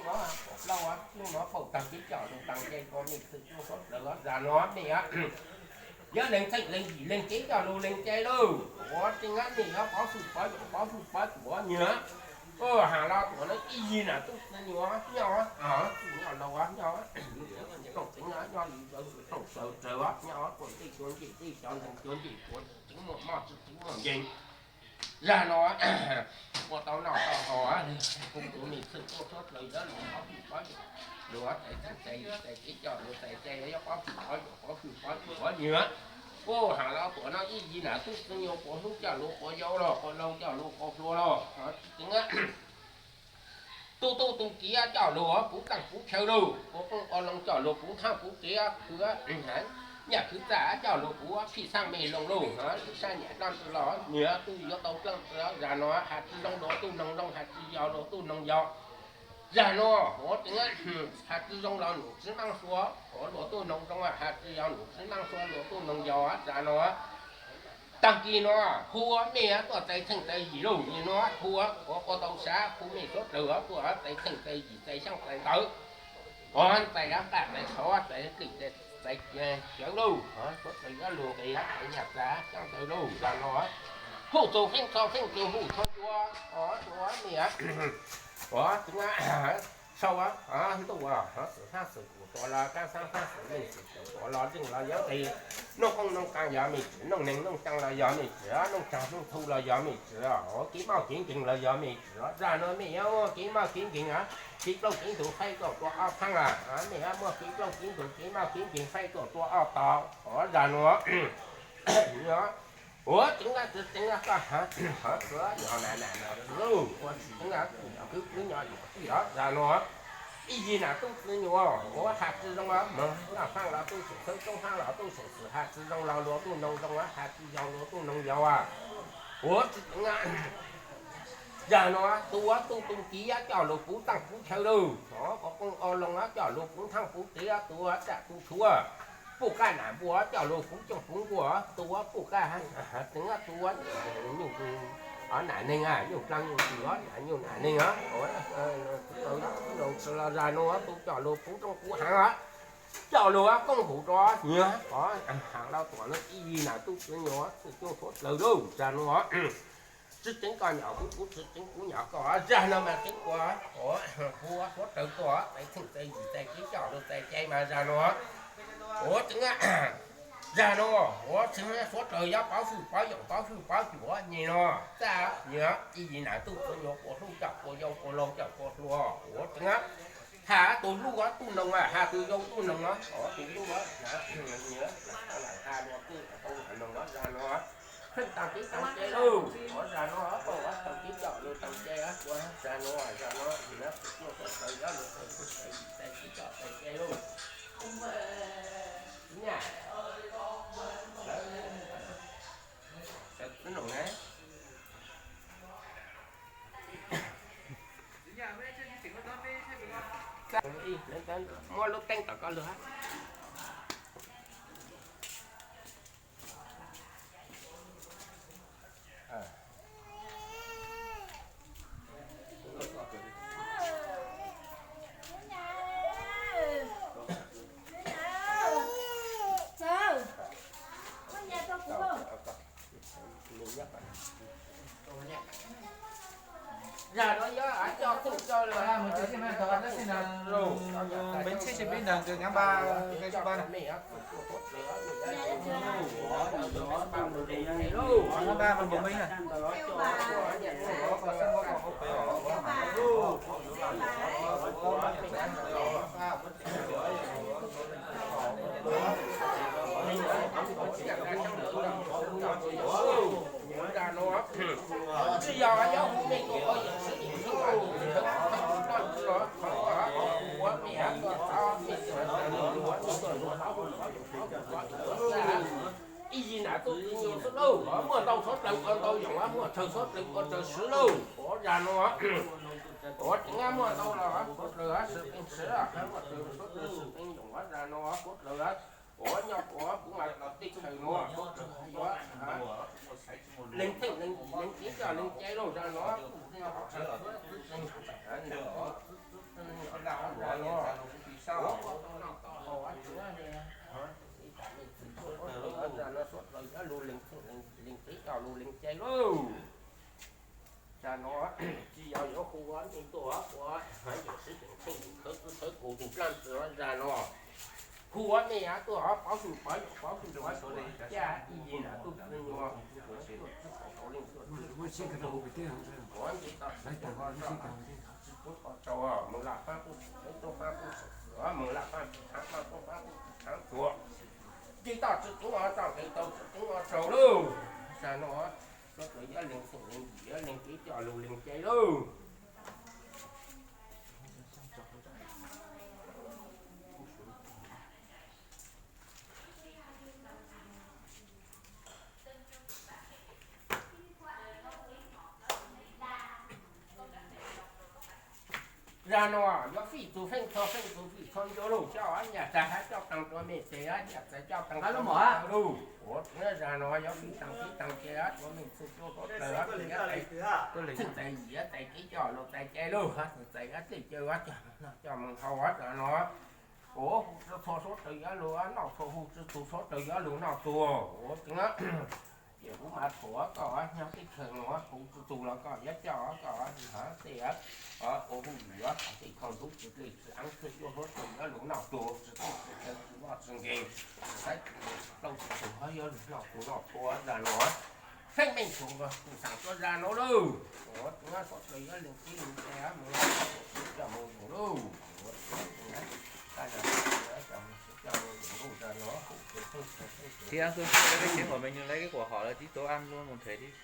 Pom plaub, hnub no paum tag kib coj lug taag ce rua mej txwv tuaj suav dlawg zag nuav mej yuav leeg txheej leeg yim leeg cev coj lug leeg ce lauj. Ua tseeb mej yuav pov hwj pov yawm pov hwj pov cua nyuag, has los tuam no ib yig nam tub txwv nyuas nyob, txwv nyob laus nyob, txwv txheej txwv yim txwv txheej sawv rawv nyob, tuam ntej tuam ncej tej cov ntseeg tuam ntej tuam tseeb muaj moj tseeb muaj nkeeg. Zag nuav ua tau noj tau haus, kuv tus mej txwv tuaj suav dlawg yuav lug pov hwj pov yawm, lug txais txheej txais yim txais cev coj lug txais ce yuav pov hwj pov yawm pov hwj pov cua nyuag. Has los tuam no ib yig nam tub txwv nyuas quas hlub coj lug quas yau los quas laug coj lug quas hluas los tseeb tub tub tu kiv coj lug puv taaj puv chaw lauj, ua qoob ua loo coj lug puv thaaj puv tsev, khwv nyaj khwv txaj coj lug puv phij xaab mej loo lauj. Lub sab nyam dlaab tsi los nyuag tub yuav tau dlaab tsi, zag nuav has tsi zoo lug tub noog zoo, has tsi yau lug tub noog yau. Zag nuav ua tseeb, has tsi zoo los num tsi maab sua, ua lug tub noog zoo, has tsi yau num tsi maab sua lug tub noog yau. Zag nuav taag kis nuav hu ua mej tuaj txais txheej txais yim lauj, nuav hu ua quas tau sav hu mej suav dlawg tuaj txais txheej txais yim txais xyaab txais ntawv, ua txais qaj txais qhauv txais dlej txais cawv lauj, suav dlawg yuav lug nqis txais nyaj txag xyaab ntawv lauj. Zag nuav huj txug feeb txho feej txug huj txho cua, ua mej ua sau ntuj xwm hab xwm kum tuam los kaab xaab hab xwm leej xwm kum tuam los zeej los yuav nqis, noog qoob noog qaas yog mej tsim, noog neeg noog caa los yog mej tsim, noog tsaag noog txhu los yog mej tsim, kev moj kev nkeeg los yog mej tsim. Zag nuav mej yuav muaj kev moj kev nkeeg, kev plaub kev ntug faib tuaj tua ob phaab, mej yuav muaj kev plaub kev ntug kev moj kev nkeeg faib tuaj tua ob tog. Zag nuav ua tseeb tsi tseeb koj hov txwv yog na na na lauj, ua tsi tseeb kwv kwv nyob yus tij os. Zag nuav ib yig nam tub txwv nyuas ua has tsi zoo, moog noj haab los tub seem xwb, tsoob haab los tub seem xwm, has tsi zoo los lug tub noog zoo, has tsi yau lug tub noog yau. Ua tsi tseeb, zag nuav tua tub tu kiv coj lug puv taaj puv chaw lauj, ua qoob ua loo coj lug puv thaaj puv tsev, tua tsaj tu tshuav, puj qaj nam npua coj lug puv cooj puv nkuaj, tua puj qaj tseeb, tua nyuj nam neeg, nyuj dlaag nyuj twm, nyuj nam neeg, tsi los zag nuav tua coj lug puv roob puv haav, coj lug koob huv rua nyuag, has los tuam no ib yig nam tub txwv nyuas txwv cuaj suav dlawg lauj. Zag nuav tsi tseeb koj nyom kuv, kuv tsi tseeb kuv nyom koj, zag nuav mas tseeb ua, ua suav dlawg tuaj txais txheej txais yim txais kev coj lug txais ce mas zag nuav ua tseeb, zag nuav ua tseeb suav dlawg yuav pov hwj pov yawm pov hwj pov cua nyuag, txaj nyuag ib yig nam tub txwv nyuas quas hlub coj quas yau quas laug coj quas hluas ua tseeb, has tug hlub tub noog, has tug yau tub noog, tus hlub has luag tub noog zag nuav, tseeb taag kev taag ce lauj. Ua zag nuav paub taag kev coj lug taag ce, ua zag nuav, zag nuav ib yig nam tub txwv nyuas quas hlub coj quas yau quas laug coj quas hluas ua tseeb, tseeb taag kev taag ce lauj. Nyaj, sawv txwv noog na. Muab lub teeb tom koj lug hab. Zag nuav yuav coj txuj coj lug, Ib yig nam tub txwv nyuas xwb lauj, muaj ntau suav dlawg ua ntau yoos, muaj tsawg suav dlawg ua tsawg swv lauj. Ua zag nuav, ua tseeb muaj ntau los suav dlawg swv peev swv, muaj tsawg suav dlawg swv peev yoos. Ua zag nuav suav dlawg ua nyob ua kuv mas teb chaws nuav, leej txheej leej yim leej tsev coj leej ce lauj. Zag nuav, txwv txheej, txwv txheej, txwv txheej, Ua nej tuaj pov hwm pov yawm pov hwm pov tsuam caj ib yig na tuj txwv nyuag, tuaj txwv kaum tau leej tuaj txwv, ua nce toj txwv tus ko tsaug, txwv tub ko tsaug, moog laj faab tub txwv tub faab tub txwv, moog laj faab txwv txhaav tub faab tub txwv txhaav txuas. Nce toj txwv tub ko tsaug, nqis tau txwv tub ko tsaug lauj. Zag no, suav dlawg yuav leeg xeeb leeg yim, yuav leeg kev coj lug leeg cai lauj. Zag no yuav fij tug feej txho feej tug fij txho ncu lauj, coj nyaj txag hab coj taag rua mej tes, nyaj txag coj taag rua mej tes lauj. Zag no yuav fij taag fij taag ces rua mej txhua suav dlawg, txheej txais yim txais kev coj lug txais cai lauj, txheej txais dlej caw coj moog hau zag no. Ua hu txhua suav dlawg yuav lug noj txhua, hu tsi tug suav dlawg yuav lug noj txhua. Ua tseem, ces kuv mas thuam koj nyob teb chaws no, hu tsi tug los koj yuav coj koj tej ua hu yuav tej khoom ntxhuv tsi dlej tsi aav txhua suav dlawg yuav lug noj txhua, tsi txheej tsi chaw tsi vaj tsi nkeeg, tsi saib tsi plaub tsi tug yuav lug noj txhua noj txhua zag no. Feeb meej txhua tus xaam tuab zag no lauj. Ua tseem suav dlawg yuav leeg teb leeg cai moog coj moog lauj. Thiab xwb, peb tsev uas me nyuam lawv kev kuas hom lawv tib tug ab luaj mus nrhiav tib.